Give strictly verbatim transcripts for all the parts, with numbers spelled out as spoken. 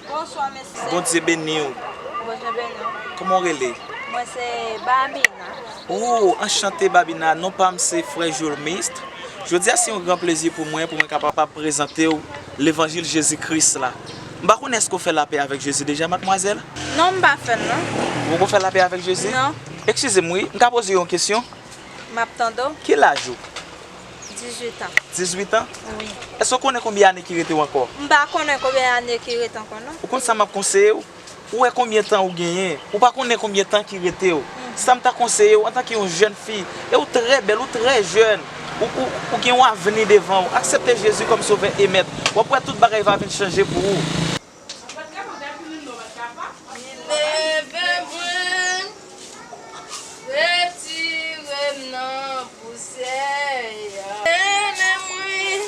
Bonswa, mesye. Bondye beni w. Bondye beni w. Kòman w rele? Mwen se Babina. Oh, anchante Babina. Non pa m se frè Jolmist. Jodi a se yon gran plezi pou mwen, pou mwen kapab prezante w levanjil Jezi Kris la. M pa konnen èske w fè lapè avèk Jezi deja, madmwazèl? Non, m pa fè l, non. Ou poko fè lapè avèk Jezi? Non. Eskize m, wi. M ka poze w yon kesyon? M ap tande w. Ki laj ou? Dizuit an. Dizuit an? Wi. Èske w konnen konbyen ane ki rete w ankò? M pa konnen konbyen ane ki rete ankò, non. Ou konn sa m ap konseye w? Ou wè konbyen tan ou genyen? Ou pa konnen konbyen tan ki rete w. Mhm. Sa m ta konseye w, antanke yon jèn fi, e ou trè bèl, ou trè jèn, ou, ou, ou gen yon avni devan w, aksepte Jezi kòm Sovè e Mèt. W ap wè tout bagay va vin chanje pou ou. Leve mwen, retire m nan pousyè a. Mennen mwen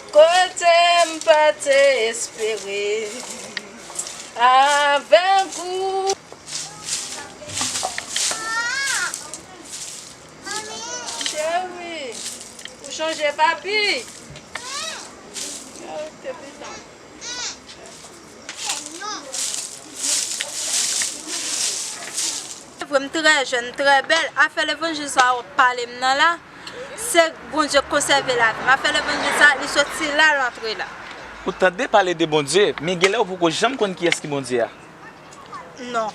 kote m pa te espere. Avèk ou. Cheri, ou chanje papi? Cheri, te pitan. Vre, m trè jèn, m trè bèl. Afè levanjil sa w ap pale m nan la, se Bondye k konsève lavi m. Afè levanjil sa, li soti la, l antre la. Ou tande pale de Bondye, men genlè ou poko janm konn kiyès ki Bondye a. Non.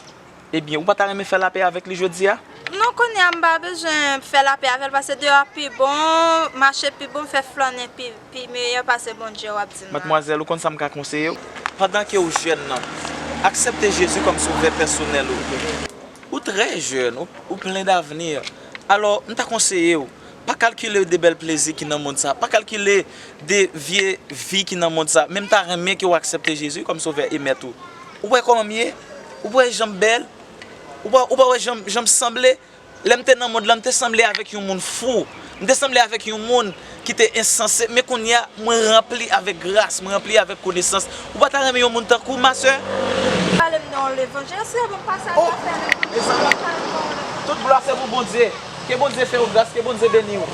Ebyen, ou pa ta renmen fè lapè avèk li jodi a? Non, kounye a m pa bezwen fè lapè avè l, paske deyò a pi bon, mache pi bon, fè flannen pi, pi meyè pase Bondye w ap di m la. Madmwazèl, ou konn sa m ka konseye w? Pandan ke w jèn nan, aksepte Jezi kòm Sovè pèsonèl ou. Ou trè jèn, ou, ou plen davni. Alò, m ta konseye w, pa kalkile de bèl plezi ki nan mond sa, pa kalkile de vye vi ki nan mond sa, men m ta renmen ke w aksepte Jezi kòm Sovè e Mèt ou. Ou wè kòman m ye? Ou pa wè jan m bèl? Ou pa, ou pa wè jan, jan m sanble? Lè m te nan mond lan, m te sanble avèk yon moun fou. M te sanble avèk yon moun ki te ensanse. Men kounye a, mwen ranpli avèk gras, mwen ranpli avèk konesans. Ou pa ta renmen yon moun tankou w, ma sè? Pale m nan levanjil, se bon pase a. Oh, mezanmi, tout glwa se pou Bondye. Ke Bondye fè w gras, ke Bondye beni w.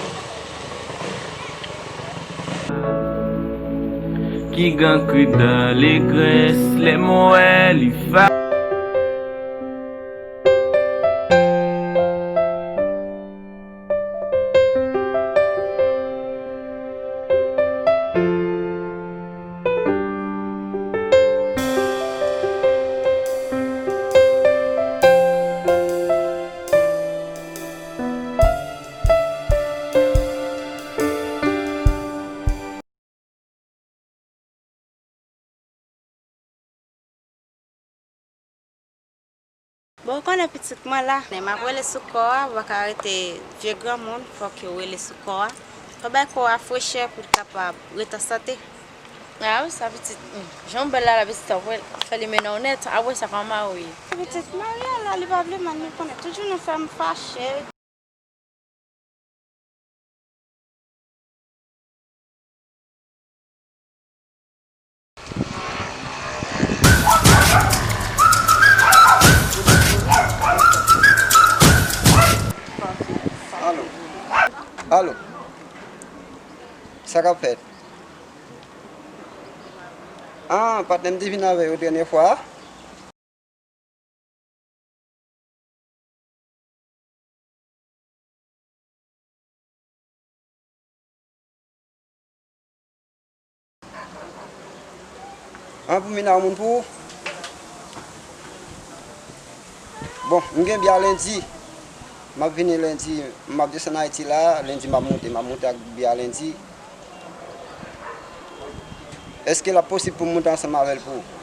Kigan kri dan legrès, lè m wè li fa. Bon, ou konnen pitit mwen la. M ap rele sou kò a, ou pa ka rete vye granmoun, fòk yo rele sou kò a. Fò bay kò a frechè pou l kapab ret an sante. A wi, sa pitit, hmm, jan w bèl la, la pitit, sa w fè li mennen w nèt, apre sa kòman ou ye? Pitit marye a la, li pa vle mal, li konnen tout jounen fè m fache. Alo. Alo. Sa k ap fèt? Ah, patnè m te vin avè yo dènyè fwa a. An pou mina yon moun pou ou? Bon, m gen biyè lendi. M ap vini lendi, m ap desann Ayiti la, lendi m ap monte, m ap monte ak biyè lendi. Èske l ap posib pou m monte ansanm avè l pou ou?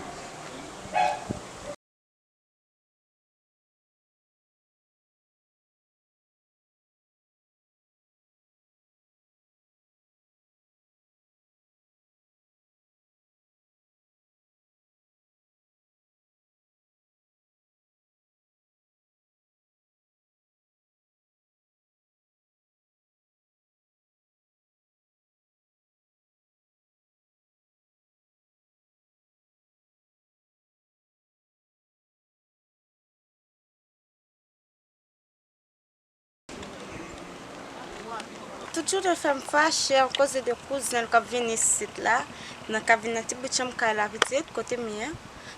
Tchou te fè m fache akoz de kouzen l k ap vin isit la, nan k ap vin nan ti bout chanm kay la pitit, kote m ye.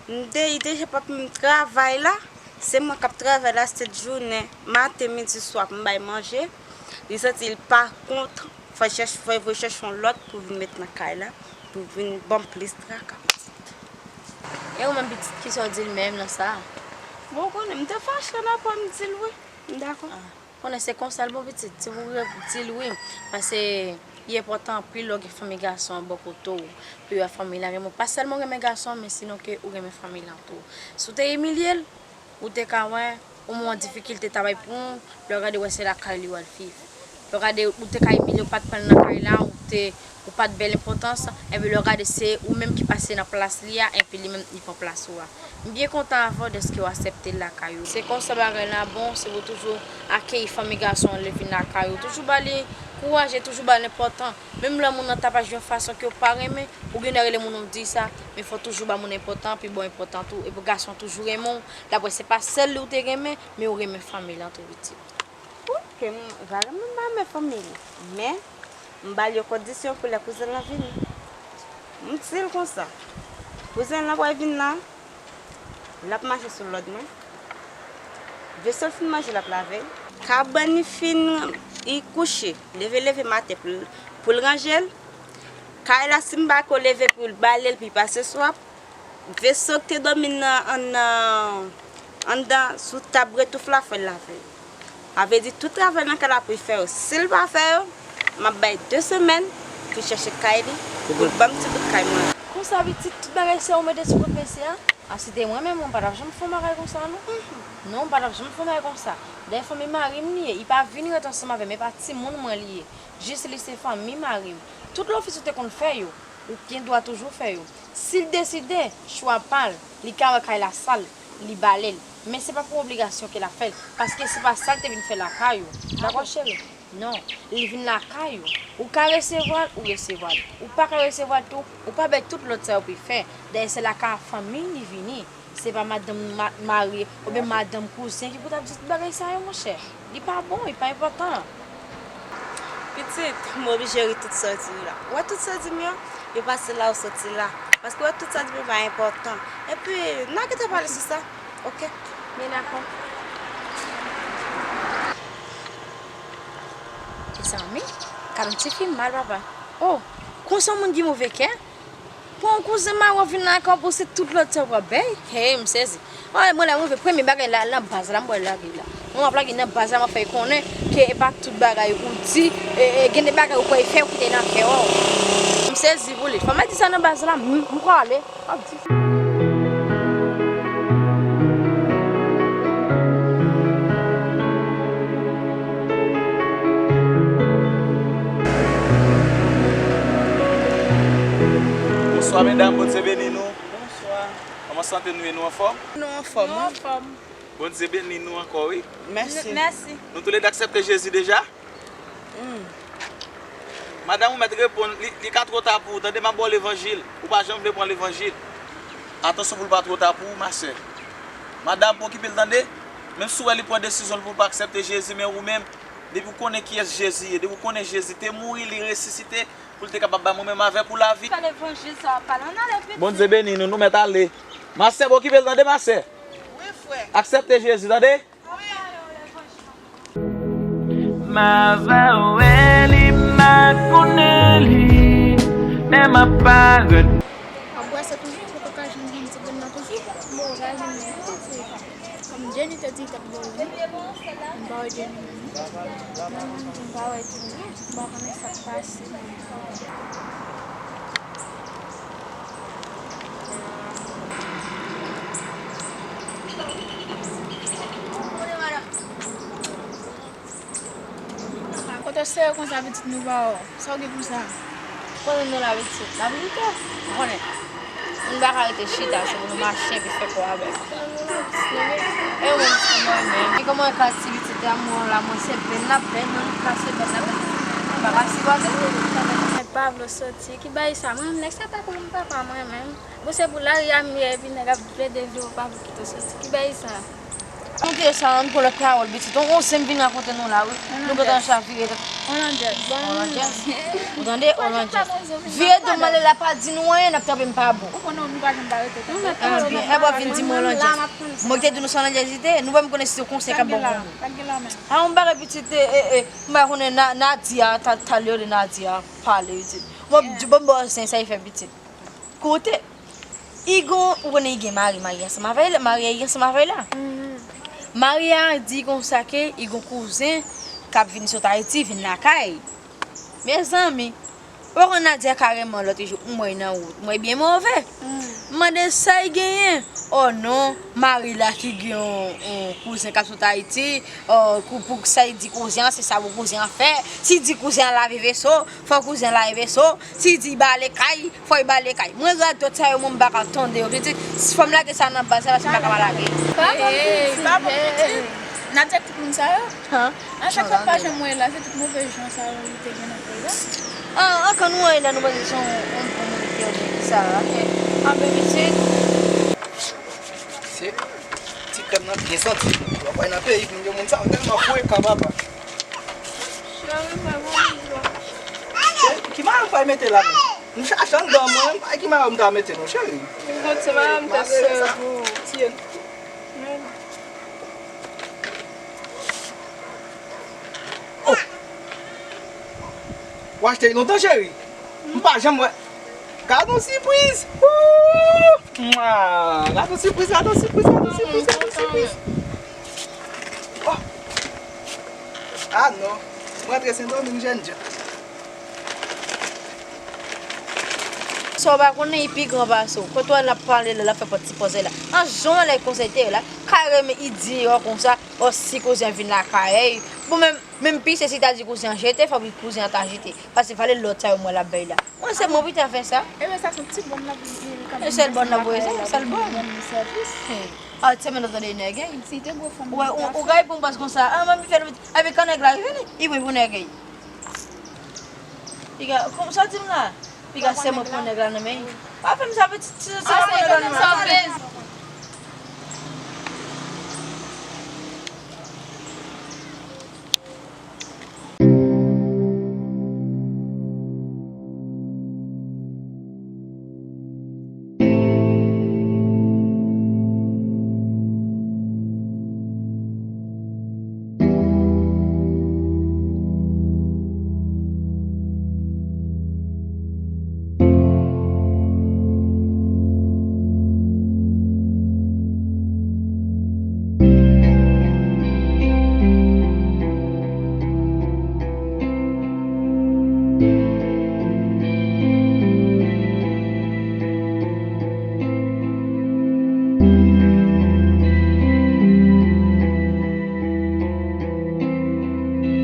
M de, li deja p ap menm travay la, se mwen k ap travay la, se jounen, maten, midi, swa, pou m bay manje. Li santi l pa kontan, fò chèch-, fò voye chèche yon lòt pou vin met nan kay la, pou vin ban m plis traka pitit. E ou menm pitit, kisa w di l menm nan sa? Bon, ou konnen, m te fache nan pwen m di l wi, m dakò. Konnen se konsa l bon pitit, se pou w di l wi, paske li enpòtan anpil lè w gen fanmi gason an bò kote w, pou yo wè fanmi lan renmen w. Pa sèlman w renmen gason an, men sinon ke ou renmen fanmi lan tou. Si w te imilye l, ou te ka wè, ou mwen an difikilte ta bay pou ou, lè w gade w wè se lakay li w al viv. Lè w gade ou te ka imilye, ou pa t pran l nan kay la, ou te, ou pa t bèl enpòtans, enben lè w gade se ou menm ki pase nan plas li a, enpi li menm li pran plas ou a. M byen kontan avè w dèske w aksepte l lakay ou. Se konsa bagay la bon, se pou toujou akeyi fanmi gason an lè vin lakay ou. Toujou ba li kouraj e toujou ba l enpòtan. Menm lè moun nan ta pa jwe yon fason ke w pa renmen, ou gen dwa rele moun ou di sa, men fò toujou ba moun enpòtan, pi ba w enpòtan tou. Epi gason an toujou renmen w, dapre se pa sèl li w te renmen, men ou renmen fanmi lan tou pitit. Wi, ke m, Valen, m pa renmen fanmi li. Men, m ba l yon kondisyon pou lè kouzen lan vini. M di l konsa, kouzen lan pral vin la, l ap mache sou lòd mwen. Veso l fin manje, l ap lave l. Kabann li fin, li kouche. Leve, leve maten pou l, pou l ranje l. Kay la, si m pa ko leve pou l bale l, pou l pase swap. Veso k te dòmi nan, an, nan, anndan sou tab retouf la, fò l lave yo. Sa vle di tout travay nan kay la pou l fè yo. Si l pa fè yo, m ap bay de semèn pou l chèche kay li, pou l ban m ti bout kay mwen. Konsa pitit, tout bagay se ou mete sou kont mesye a? A, si te mwen menm, mwen pa t ap janm fè yon bagay konsa non. Non, m pa t ap janm fè yon bagay konsa. Dayè fanmi mari m li ye, li pa vin ret ansanm avè m, e pa timoun mwen li ye. Jis li se fanmi mari m. Tout lè ofis ou te konn fè yo, ou gen dwa toujou fè yo. Si l deside, chwa pa l, li ka wè kay la sal, li bale l. Men se pa pou obligasyon ke l ap fè l, paske se pa sa l te vin fè lakay ou. Dakò, cheri? Non, li vin lakay ou. Ou ka resevwa l, ou resevwa l. Ou pa ka resevwa l tou, ou pa bay tout lòd sa yo pou l fè. Dayè se lakay fanmi li vini. Se pa madanm ma-, mari oubyen madanm kouzen ki pou t ap di tout bagay sa yo, monchè. Li pa bon, li pa enpòtan. Pitit, m oblije ri tout sa w di la. Ou wè tout sa w di m yo, yo pase la ou soti la. Paske w wè tout sa w di m yo pa enpòtan. Epi, n a gentan pale sou sa. Oke? Byen dakò. Mezanmi, gad yon tifi mal, papa. Oh, konsa yon moun gen move kè? Pran yon kouzen mari w vin lakay w pou se tout lòd sa w pral bay? Hey, m sezi. Mwen, mwen la, mwen vle premye bagay la, nan baz la, m pral lage la. Mwen, m ap lage nan baz la, m ap fè konnen ke e pa tout bagay ou di, e, e, gen de bagay ou kwè fè ou kite nan kè w. M sezi pou li. Fò m al di sa nan baz la, m, m prale. M ap di. Bonswa medam, Bondye beni nou. Bonswa. Kòman sante nou ye, nou anfòm? Nou anfòm, wi. Nou anfòm. Bondye beni nou ankò, wi. Mèsi. Mèsi. Nou toulède aksepte Jezi deja? Hmm. Madanm ou mèt reponn, li, li ka twò ta pou ou, tande, m ap ba w levanjil, ou pa janm vle pran levanjil. Atansyon pou l pa twò ta pou ou, ma sè. Madanm, pa okipe l, tande. Menm si w wè li pran desizyon l pou l pa aksepte Jezi, men ou menm, depi w konnen kiyès Jezi ye, depi w konnen Jezi te mouri, li resisite, pou l te kapab bay mwen menm avèk ou lavi. Fè levanjil sa w ap pale, ann ale pitit. Bondye beni nou, nou mèt ale. Ma sè, pa okipe l, tande, ma sè. Wi, frè. Aksepte Jezi, tande. M avè w wè li, m pa konnen li, men m ap parèt. W ap bwase toujou, ou poko ka jwenn yon ti grenn nan toujou? Bon, w pa jwenn li, non, se kòm Jenny te di l t ap bwè w, wi. M pa wè Jenny menm, non. Non, non, m pa wè Jenny, non. M pa konnen sa k pase, non. Kote w serye konsa pitit, nou pa wè w. Sa w gen konsa? Konnen nou la pitit, n ap lite, ou konnen. Moun pa ka rete chita, se pou nou mache epi fè kò avèk. E ou menm, kòman w ye menm? E kòman w ye, ka ti pitit la, mwen la, mwen se pèn n ap pèn, nou ka se pèn n ap pèn. M pa ka sipòte. Mwen pa vle w soti. Ki bagay sa? Mwen menm, nèg sa pa konn papa mwen menm. Bon, se pou lari a m ye, epi nèg ap plede vle w pa vle kite w soti. Ki bagay sa? Koute sa, ann pran lòt pawòl, pitit. On, on zen m vin rakonte nou la, wi. Nou gentan chavire tèt. Olandèz. Olandèz. Ou tande? Olandèz. Vire do m ale la, pa di nou anyen, n ap twonpe m pa bon. Ou konnen nou pa janm pa rete tande. Ah, byen. E bò vin di m olandèz. Mwen ki te di nou se olandèz li te, nou pa menm konnen si se konsèy k ap ban pou nou. A, yon bagay pitit, e, e, e, m pa konnen Na-, Nadia, ta-, talè de Nadia, pale pitit. Mwen, di bon, bon, se sa y fè pitit. Koute. Igon, ou konnen Igen mari, mari ansanm avè l, mari a Igen ansanm avè l la. Mari a di konsa ke Igon kouzen k ap vin sot Ayiti, vin lakay. Mezanmi, ou pa konn Nadia kareman lòt jou, m wè l nan wout, m wè l byen move. M mande sa l genyen. Oh non, mari la ki gen yon, yon kouzen k ap sot Ayiti, oh, pou, pou sa l di kouzen an, se sa pou kouzen an fè. Si l di kouzen an lave veso, fò kouzen an lave veso. Si l di bale kay, fò l bale kay. Mwen radòt sa yo, mwen m pa ka tande yo. Pitit, fò m lage sa nan baz la, paske m pa ka pa lage. Ey, pa bon pitit. Nadia tout moun sa yo. A chak fwa pa janm wè la, se tout move jan sa yo li te gen nan kay la. Ah, an kan nou wè la, nou panse se yon, yon bon moun ki yo gen sa. Anben pitit. Se ti krèm nan byen santi. W ap wè nan peyi, moun yo, moun sa yo tèlman frekan, papa. Cheri, fè bon bizou. Cheri, ki mayo m pral mete la menm? M chache anndan mwen, m pa ki mayo m ta mete non, cheri. Bon, ti mayo m te sere pou ou. Tiye. Oh! Ou achte l lontan, cheri? M pa janm wè. Gad yon sipriz! Wouuu! Mwa! Gad yon sipriz, gad yon sipriz, gad yon sipriz, gad yon sipriz! Oh! Ah non! M rantre Sendomeng jènjan. Sa w pa konnen, li pi gran pase w. Kote w al, l ap pale la, l ap fè pòt ti pòz la. An jan w anlè konsèy te ye la, kareman li di w konsa, o si kouzen an vin lakay, bon, menm, menm pise si ta di kouzen an jete, fò kouzen an ta jete. Paske valè lòt sa yo m wè l ap bay la. Mwen se mwen pou te fè sa. Ebyen, sa se yon ti bòn l ap, li, li, li, E sèl bòn l ap voye sa, sèl bòn. Bòn li sèvis. Ah, se menm nan tande nèg, hein. Si te gwo fanm Ou, ou, ou gay pou m pase konsa. Ah, manmi fè l, epi kan nèg la rive, li, li pran pou nèg, hein. Piga, kòm sa di m la? Piga se mwen pran nèg la nan men. Pa fè m sa, pitit, se, se mwen pran nèg la nan men.